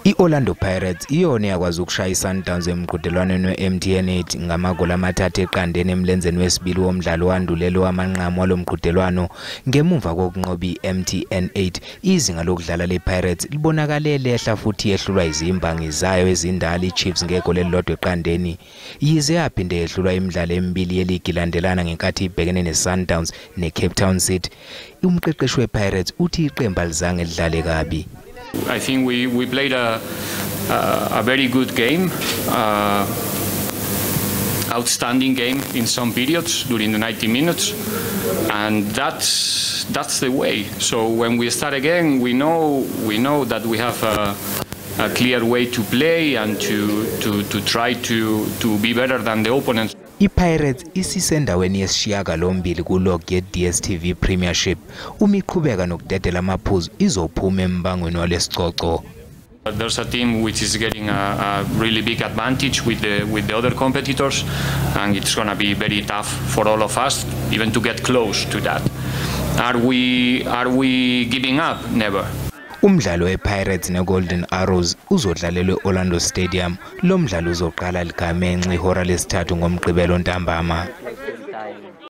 I-Orlando Pirates iyona yakwazi ukushaya iSundowns emqhudelwaneni we-MTN 8 ngamagoli 3-0 emlenzeni wesibili womdlalo wandulela wamanqamu walomqhudelwano. Ngemuva kokunqoba i-MTN 8, izinga lokudlala le-Pirates libonakale lehla futhi yehlulwa izimbangi zayo ezindala iChiefs ngegoli 1-0. Yize yaphinde yehlulwa imidlalo emibili yeligi ilandelana ngenkathi ibhekene ne-Sundowns ne-Cape Town City, umqeqeshi we-Pirates uthi iqembu alizange lidlale kabi. I think we played a very good game, outstanding game in some periods during the 90 minutes, and that's the way. So when we start again, we know that we have a clear way to play and to try to be better than the opponents. iPirates isisendaweni yesishiyagalombili kulog ye-DStv Premiership. Uma iqhubeka nokudedela amaphuzu, izophuma embangweni walesicoco. There's a team which is getting a really big advantage with the other competitors, and it's going to be very tough for all of us even to get close to that. Are we giving up? Never. Umdlalo wePirates neGolden Arrows uzodlalelwa e-Orlando Stadium. Lo mdlalo uzoqala ligamenxe ihora lesithathu ngoMgqibelo ntambama.